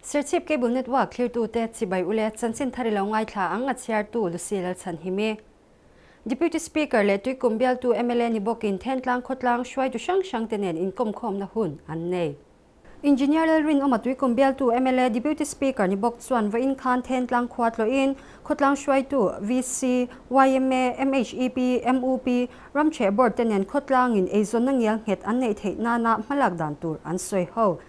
Serchhip Cable Network thlirtute chibai ule chanchin thar i lo ngaithla ang a chhiartu Lucy Lalchhanhimi. Deputy Speaker leh Tuikum bialtu mla ni bawkin Thentlang khawtlang hruaitu hrang hrangte nen inkawmkhawmna hun an nei. Engineer Lalrinawma Tuikum bialtu mla Deputy Speaker ni bawk chuan vawiin khan Thentlang khua tlawhin khawtlang hruaitu VC, yma, MHEP, mup, Ramcheh Board te nen khawtlangin eizawnna ngial nghet an neih theih nana hmalak dan tur an sawi ho.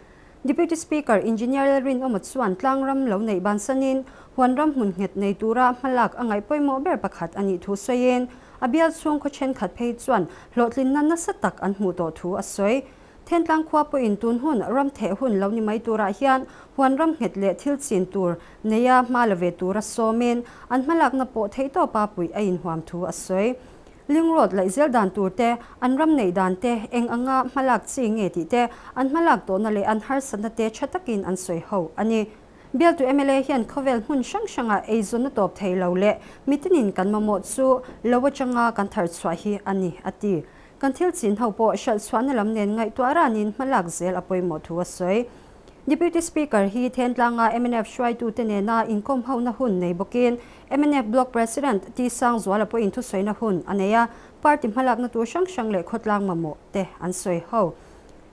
Deputy Speaker Engineer Lalrinawma chuan tlangram lo neih bansanin huanram hmun nghet nei tura hmalak a ngaih pawimawh ber pakhat a nih thu sawiin a bial chhung khaw thenkhat phei chuan hlawhtlinna nasa tak an hmuh tawh thu a sawi. Thentlang khua pawhin tun hun ram theh hun lo ni mai turah hian huan ram nghet leh thil chin tur neia hma la ve tura sawmin an hmalakna pawh theihtawpa puih a inhuam thu a sawi. Ling Road laihzel dan tur te, an ram neih dan te, eng anga hmalak chi nge tih te, an hmalak tawhna leh an harsatna te tha takin an sawi ho a ni. Bialtu mla hian khawvel hmun hrang hrangah eizawnna tawp thei lo leh mitinin kan mamawh chu lo atanga kan thar chhuah hi a ni, a ti. Kan thil chin ho pawh hralh chhuahna lam nen ngaihtuah ranin hma lak zel a pawimawh thu a sawi. Deputy Speaker hi Thentlanga mnf hruaitute nena inkawm hona hun nei bawkin mnf Block President T Sangzuala pawhin thusawina hun a nei a, party hmalakna tur hrang hrang leh khawtlang mamawh te an sawi ho.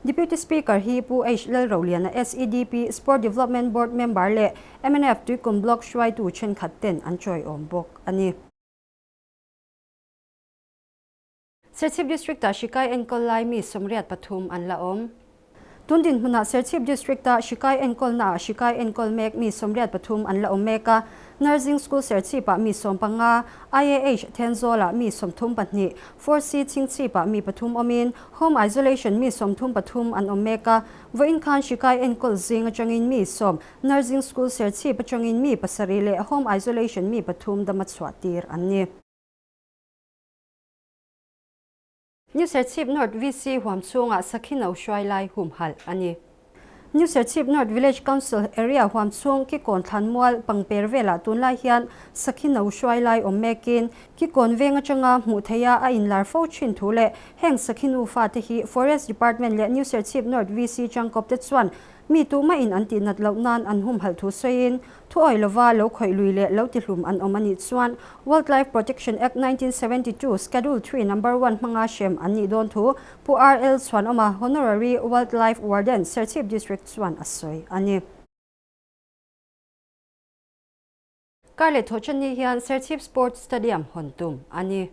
Deputy Speaker hi Pu H Lalroliana SEDP Sport Development Board member leh mnf Tuikum Block hruaitu thenkhat ten an chawiawm bawk a ni. Serchhip District-ah hrikai enkawl lai mi 83 an la awm. Tun dinhmunah Serchhip District-a hrikai enkawlnaah hrikai enkawl mek mi 83 an la awm mek a. Nursing School Serchhip-ah mi 15, IAH Thenzawl-ah mi 32, 4C Chhingchhip-ah mi pathum awmin Home Isolation mi 33 an awm mek a. Vawiin khan hrikai enkawl zing atangin mi 10, Nursing School Serchhip atangin mi pasarih leh Home Isolation mi pathum dama chhuah tir an ni. New Serchhip North VC huam chhungah sakhi no hruai lai humhalh a ni. New Serchhip North Village Council area huam chhung Kikawn Thlanmual pangper velah tunlai hian sakhi no hruai lai awm mekin Kikawn veng atanga hmuh theiha a inlar fo thin thu leh heng sakhi nufa te hi Forest Department leh New Serchhip North VC changkawp te chuan Mi tuhmah in an tihnat loh nan an humhalh thu sawiin, thuawi lova lo khawih lui leh lo tihlum an awm a nih chuan Wildlife Protection Act 1972 Schedule 3 Number 1 hmanga hrem an nih dawn thu Pu RL Chhuanawma, Honorary Wildlife Warden, Serchhip District chuan a sawi a ni. Kar leh thawhchani hian Serchhip Sports Stadium hawn tum a ni.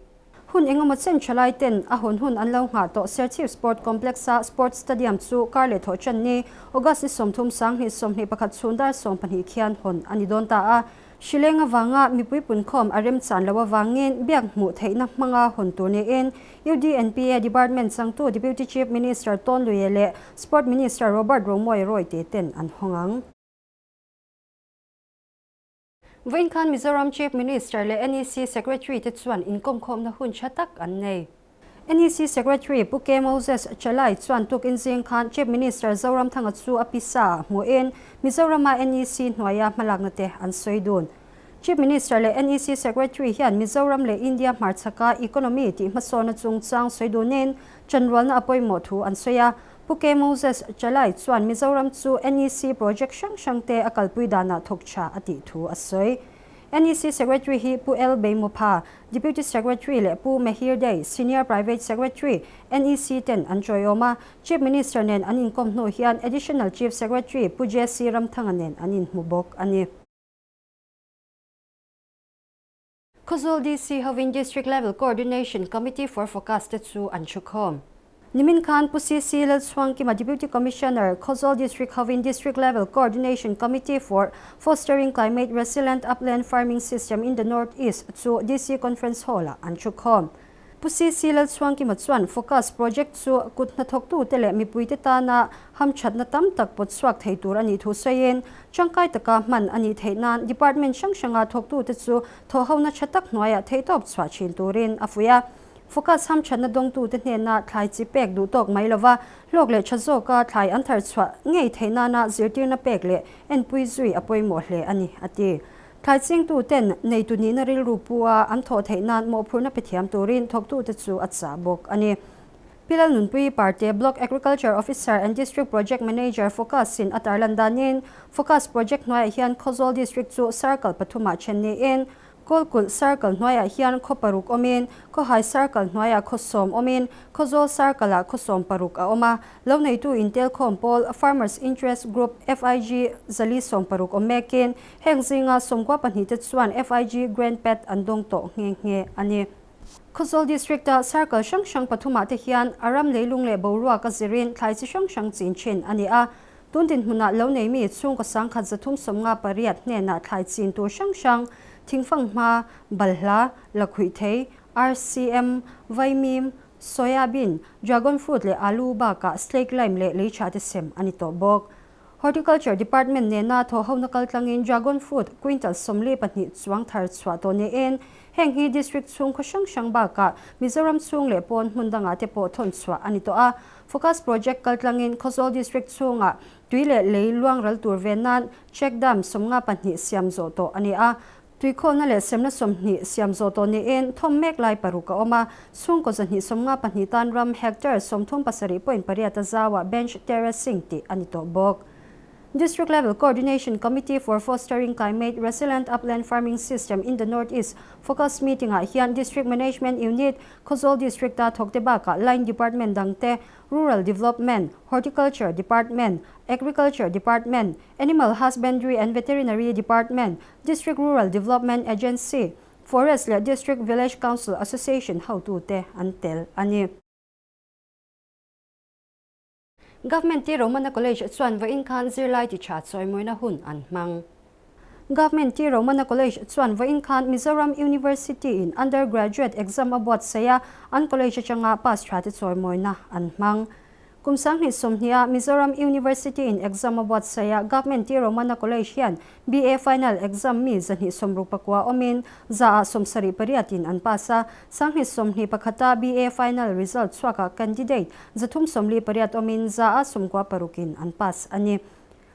Hun engemaw chen tha lai ten a hawn hun an lo nghah tawh Serchhip Sport Complex-a Sports Stadium chu kar leh thawhchani August ni 30 2021 chhun dar 12 khian hawn a ni dawn ta a. Hrileng avanga mipui punkhawm a remchan loh avangin biak hmuh theihna hmanga hawn tur niin UDNPA Department changtu Deputy Chief Minister Tawn Luie leh Sport Minister Robert Romawia Royte ten an hawng ang. Vawiin khan Mizoram Chief Minister leh NEC Secretary te chuan inkawmkhawmna hun tha tak an nei. NEC Secretary Pu K Moses Chalai chuan tukin zing khan Chief Minister Zoramthanga chu a pisa ah hmuhin Mizorama NEC hnuaia hmalakna te an sawi dun. Chief Minister leh NEC Secretary hian Mizoram leh India hmarchhaka economy tih hmasawna chungchang sawi dunin chanrualna a pawimawh thu an sawi a. Pu K Moses Chalai chuan Mizoram chu NEC project hrang hrang te a kalpui danah thawk tha a tih thu a sawi. NEC Secretary hi Pu L Beimawpha, Deputy Secretary leh Pu Mehir Dey, Senior Private Secretary, NEC ten an chawiawm a. Chief Minister nen an inkawm hnu hian Additional Chief Secretary Pu JC Ramthanga nen an inhmu bawk a ni. Khawzawl DC hovin District Level Coordination Committee for Focus te chu an thukhawm. Nimin khan Pu CC Lalchhuangkima Deputy Commissioner, Khawzawl District hovin District Level Coordination Committee for Fostering Climate Resilient Upland Farming System in the North East chu DC Conference Hall-ah an thukhawm. Pu CC Lalchhuangkima chuan Focus Project chu kut hnathawktute leh mipuite tana hamthatna tam tak pawt chhuak thei tur a nih thu sawiin, tangkai taka hman a nih theih nan department hrang hranga thawktute chu thawhhona tha tak hnuaiah theihtawp chhuah thin turin a fuih a. Focus hamthatna dawngtute hnena thlai chi pek duh tawk mai lova hlawk leh tha zawka thlai an thar chhuah ngei theih nana zirtirna pek leh enpui zui a pawimawh hle a ni, a ti. Thlai chingtuten neitu nihna rilru pu a an thawh theih nan mawhphurhna pe thiam turin thawktute chu a chah bawk a ni. Pi Lalnunpuii Parte, Block Agriculture Officer and District Project Manager Focus in a tarlan danin Focus Project hnuaiah hian Khawzawl District chu Circle pathumah then niin Kawlkulh Circle hnuaiah hian khaw paruk awmin Khawhai Circle hnuaiah khaw sawm awmin Khawzawl Circle-ah khaw sawm paruk a awm a. Lo neitu intelkhawm pawl Farmers Interest Group, FIG, zali 60 awm mekin heng zinga 92 te chuan FIG Grand Pad an dawng tawh nghe nghe a ni. Khawzawl District-a Circle hrang hrang pathumah te hian a ram leilung leh boruak a zirin thlai chi hrang hrang chin thin a ni a. Tun dinhmunah lo nei mi chhungkaw 1358 hnenah thlai chin tur hrang hrang, thingfang hma, balhla, lakhuihthei, RCM, vaimim, soya bean, dragon fruit leh alu bakah slake lime leh lei tha te sem a ni tawh bawk. Horticulture Department nena thawhhona kaltlangin dragon fruit quintal 42 chuang thar chhuah tawh niin heng hi district chhung khaw hrang hrang bakah Mizoram chhung leh pawn hmun dangah te pawh thawn chhuah a ni tawh a. Focus Project kaltlangin Khawzawl District chhungah tui leh lei luang ral tur ve nan check dam 52 siam zawh tawh a ni a. Tuikhawlna leh semna 20 siam zawh tawh niin thawm mek lai paruk a awm a. Chhungkaw 252 tan ram hectare 37.8 a zawa bench terracing tih a ni tawh bawk. District Level Coordination Committee for Fostering Climate Resilient Upland Farming System in the Northeast Focus Meeting ah hian District Management Unit, Khawzawl District a thawk te bakah Line Department dangte, Rural Development, Horticulture Department, Agriculture Department, Animal Husbandry and Veterinary Department, District Rural Development Agency, Forest leh District Village Council Association hotu te an tel a ni. Government T Romana College chuan vawiin khan zirlai ti tha chawimawina hun an hmang. Government T Romana College chuan vawiin khan Mizoram University in undergraduate exam a buatsaih a, an college atanga pass tha te chawimawina an hmang. Kum 2020 a Mizoram University in exam a buatsaih a, Government T Romana College hian BA final exam mi 269 awmin za ah 78 in an pass a, 2021 a BA final result chhuaka candidate 348 awmin za a 96 in an pass a ni.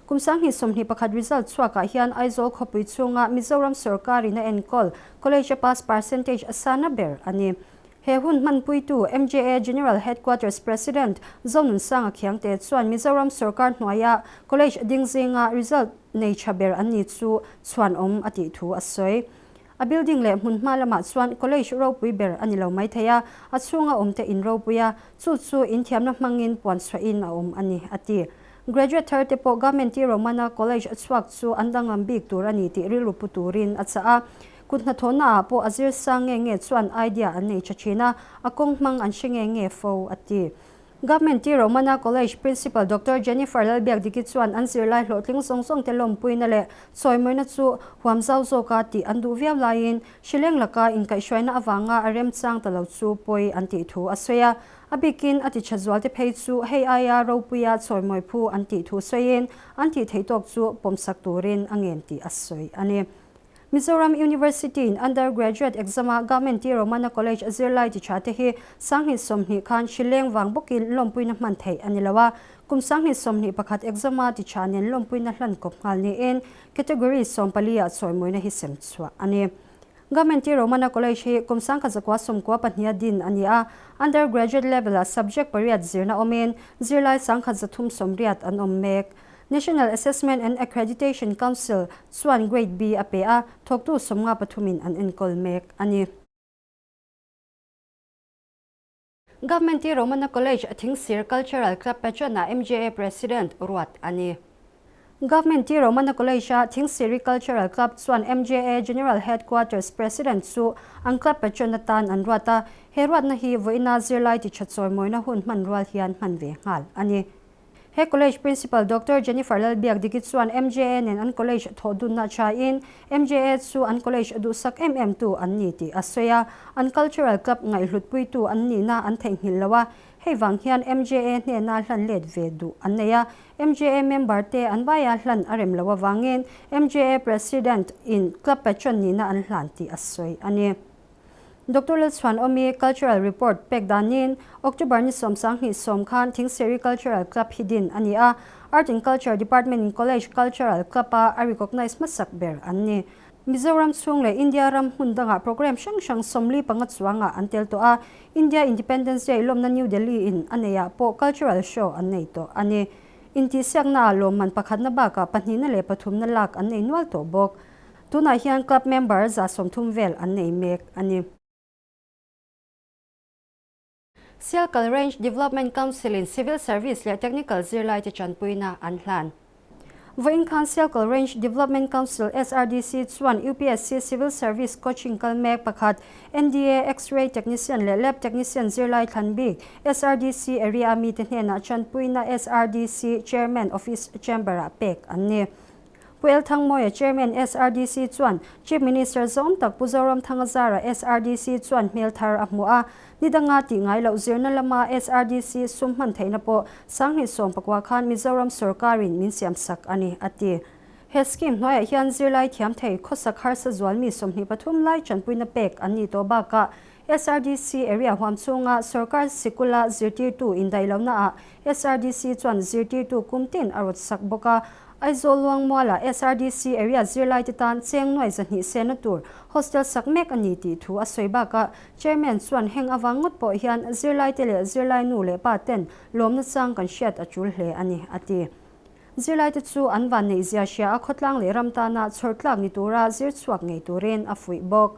Kum 2021 result chhuakah hian Aizawl khawpui chhunga Mizoram sarkarin a enkawl college a pass percentage a sana ber a ni. He hun hmanpuitu MJA General Headquarters President Zonun Sanga Khiangte chuan Mizoram sarkar hnuaia college dingzinga result nei tha ber an ni chu chuan awm a tih thu a sawi. A building leh hmun hma lamah chuan college ropui ber ani lo mai thei a, a chhunga awm te in ropui a, chu chu in thiamna hmangin puan chhuahin a awm a ni a ti. Graduate thar te pawh Government T Romana College a chhuak chu an danglam bik tur a ni tih rilru pu turin a chah a. Kut hnathawhna ah pawh a zir sang nge nge chuan idea an nei tha thin a, a kawng hmang an hre nge nge fo a ti. Government T Romana College Principal Doctor Jennifer Lalbiak Diki chuan an zirlai hlawhtling zawng zawng te lawmpuina leh chawimawina chu huam zau zawka tih an duh viau laiin hrileng laka inkaihhruaina awanga a remchang ta lo chu pawi an tih thu a sawi a. A bikin a ti tha zual te phei chu hei aia ropuia chawimawi phu an tih thu sawiin an tih theih tawk chu pawmsak turin a ngen tih a sawi a ni. Mizoram University in undergraduate exam a Government T Romana College a zirlai ti tha te hi 2020 khan hrileng wang bawkin lawmpuina hman theih a ni lo a. Kum 2021 exam a ti tha nen lawmpuina hlan kawp nghal niin category 14 ah chawimawina hi sem chhuah a ni. Government T Romana College hi kum 1992 din a ni a, undergraduate level a subject pariat zirna awmin zirlai 1380 an awm mek. National Assessment and Accreditation Council chuan Grade B a pe a, thawktu 53 in an enkawl mek a ni. Government T Romana College Thingsir Cultural Club patron a MJA President ruat a ni. Government T Romana College a Thingsiri Cultural Club chuan MJA General Headquarters President chu an club patron atan an ruat a, he ruatna hi vawiina zirlai ti tha chawimawina hun hman rual hian hman ve nghal a ni. He College Principal Dr. Jennifer Lalbiak Diki chuan MJA nen an college thawhdunna tha in MJA chu an college duhsak em em tu an ni tih a sawi a, an cultural club ngaihhlutpui tu an ni na an theihnghilh lo a, hei wang hian MJA hnena hlan let ve duh an nei a, MJA member te an vaia hlan a rem lo awangin MJA President in club patron ni na an hlan tih a sawi a ni. Dr. Lalchhuan Omi Cultural Report pek danin October ni 20 khan Thingsiri Cultural Club hi din ani a, Art and Culture Department in College Cultural Club a recognize masak ber an ni. Mizoram chhung leh India ram hmun dangah programme hrang hrang 45 chuangah an tel tawh a, India Independence Day lawmna New Delhi in a neihah pawh cultural show an nei tawh a ni. Intihsiaknaah lawmman pakhatna bakah pahnihna leh pathumna lak an nei nual tawh bawk. Tunah hian club member 130 vel an nei mek a ni. Sialkal Range Development Council in Civil Service leh Technical zirlaite tanpuina an hlan. Vawiin khan Sialkal Range Development Council, SRDC, chuan UPSC Civil Service Coaching kal mek pakhat, NDA X-ray Technician leh Lab Technician zirlai thlan bik, SRDC area a mite hnenah tanpuina SRDC Chairman Office Chamber-ah pek an ni. Pu El Thangmawia, Chairman SRDC chuan Chief Minister zawm tak Pu Zoramthanga zara SRDC chuan hmel thar a hmu a, ni danga tih ngai loh zirna lama SRDC sum hman theihna pawh 2019 khan Mizoram sorkarin min siamsak a ni, a ti. He scheme hnuaiah hian zirlai thiam thei khawsak harsa zual mi 23 lai tanpuina pek an nih tawh bakah SRDC area huam chhunga sorkar sikula zirtirtu indaihlohnaah SRDC chuan zirtirtu kum tin a rawt sak bawk a. Aizawl Luangmuala SRDC area zirlaite tan cheng nuai 200 sena tur hostel sak mek a ni tih thu a sawi bakah Chairman chuan heng avang ngawt pawh hian zirlaite leh zirlai nu leh pa ten lawmna chang kan hriat a tul hle a ni, a ti. Zirlaite chu an van neih zia hria a khawtlang leh ram tana chhawr tlak ni tura zir chhuak ngei turin a fuih bawk.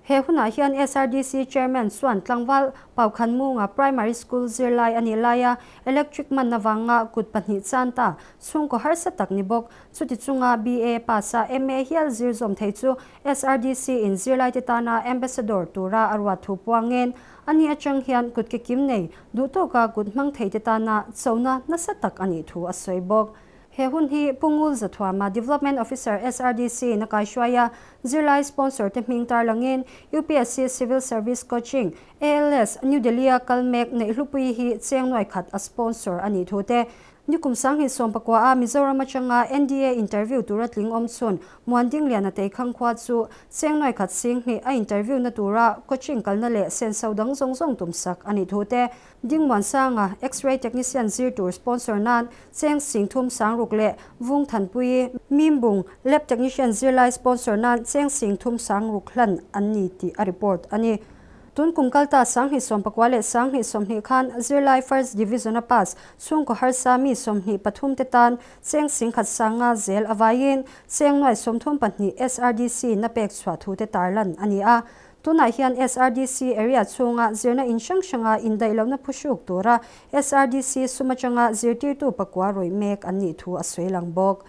He hunah hian SRDC Chairman chuan tlangval Paukhanmunga Primary School zirlai a nih laia electric man avanga kut pahnih chan ta chhungkaw harsa tak ni bawk. Chuti chunga BA pass a MA hial zir zawm thei chu SRDC in zirlaite tana Ambassador tura a ruat thu puangin a ni atang hian kut ke kim nei duh tawka kut hmang theite tana chona nasa tak a nih thu a sawi bawk. He hun hi Pu Ngul Zathuama, Development Officer SRDC in a kaihruai a, zirlai sponsor te hming tarlangin UPSC Civil Service Coaching, ALS, New Delhi a kal mek Neihhlupui hi cheng nuai khat a sponsor a nih thu te, Nikum 2019 a Mizoram atanga NDA interview tura tling awm chhun Muan Dingliana Teikhang khua chu cheng nuai khat sing hnih a interview na tura coaching kalna leh senso dang zawng zawng tumsak a nih thu te, Dingmuan Sanga, X-ray technician zir tur sponsor nan cheng 30,000 leh Vung Thanpui, Mimbung, lab technician zirlai sponsor nan cheng 30,000 hlan an ni tih a report a ni. Tun kum kalta 2019 leh 2020 khan zirlai first division a pass chhungkaw harsa mi 23 te tan cheng 1,500 zel avaiin cheng nuai 32 SRDC na pek chhuah thu te tarlan a ni a. Tunah hian SRDC area chhunga zirna in hrang hranga indaihlohna phuhruk tura SRDC sum atanga zirtirtu pakua rawih mek an nih thu a sawi lang bawk.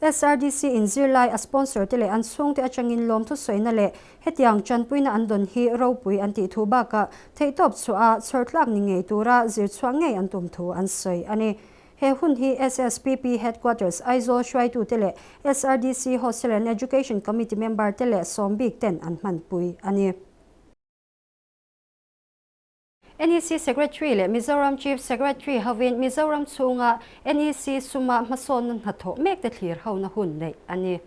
SRDC in zirlai a sponsor te leh an chhungte atangin lawmthu sawina leh hetiang tanpuina an dawn hi ropui an tih thu bakah theihtawp chhuah a chhawrtlak ni ngei tura zir chhuah ngei an tum thu an sawi a ni. He hun hi SSPP Headquarters Aizawl hruaitute leh SRDC Hostel and Education Committee member te leh sawm bik ten an hmanpui a ni. NEC Secretary leh Mizoram Chief Secretary hovin Mizoram chhunga NEC suma hmasawnna hnathawh mek te thlir hona hun neih a ni.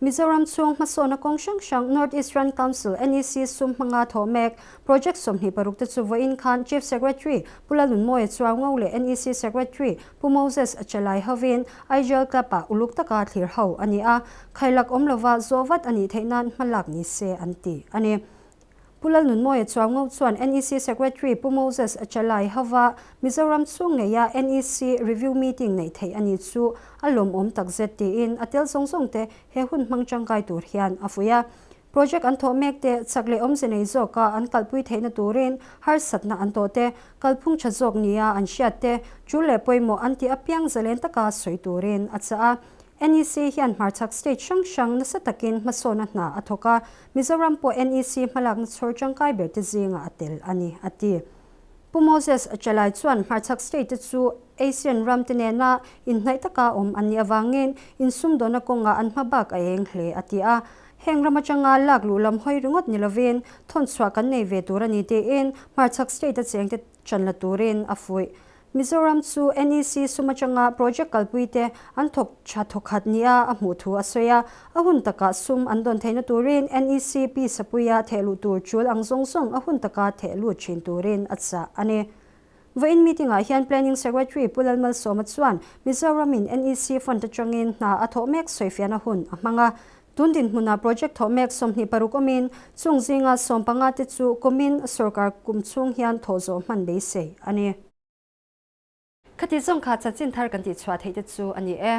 Mizoram chhung hmasawnna kawng hrang hrang North Eastern Council, NEC, sum hmanga thawh mek Project 26 te chu vawiin khan Chief Secretary Pu Lalnunmawia Chuaungo leh NEC Secretary Pu Moses Chalai hovin Aijal Club-ah uluk taka thlir ho a ni a, khailak awm lova zawh vat a nih theih nan hmalak ni se an ti a ni. Pu Lalnunmawia Chuaungo chuan NEC Secretary Pu Moses Chalai hova Mizoram chhung ngeia NEC review meeting neih theih a ni chu a lawmawm takzet tiin a tel zawng zawng te he hun hmang tangkai tur hian a fuih a. Project an thawh mek te chak leh awmze nei zawka an kalpui theihna turin harsatna an tawh te, kalphung tha zawk nia an hriat te, tul leh pawimawh an tih apiang zalen taka sawi turin a chah a. NEC hian hmarchhak state hrang hrang nasa takin hmasawnna hna a thawk a, Mizoram pawh NEC hmalakna chhawr tangkai ber te zingah a tel a ni, a ti. Pu Moses Chalai chuan hmarchhak state te chu Asian ram te nena inhnaih taka awm an nih avangin insumdawnna kawngah an hmabak a eng hle, a ti a. Heng ram atanga lak luh lam hawi ringawt ni lovin thawnchhuah kan nei ve tur a ni tiin hmarchhak state a chengte chan la turin a fuih. Mizoram chu NEC sum atanga project kalpui te an thawk tha thawkhat nia a hmuh thu a sawi a, a hun takah sum an dawn theihna turin NEC pi Sapuia thehluh tur tul ang zawng zawng a hun taka thehlut thin turin a chah a ni. Vawiin meeting-ah hian Planning Secretary Pu Lalmalsawma chuan Mizoramin NEC fund atangin hna a thawh mek sawifiahna hun a hmang a. Tun dinhmunah project thawh mek 26 awmin chung zinga 15 te chu kumin sorkar kum chhung hian thawh zawh hman beisei a ni. Khati zawng kha chanchin thar kan tihchhuah theih te chu a ni e.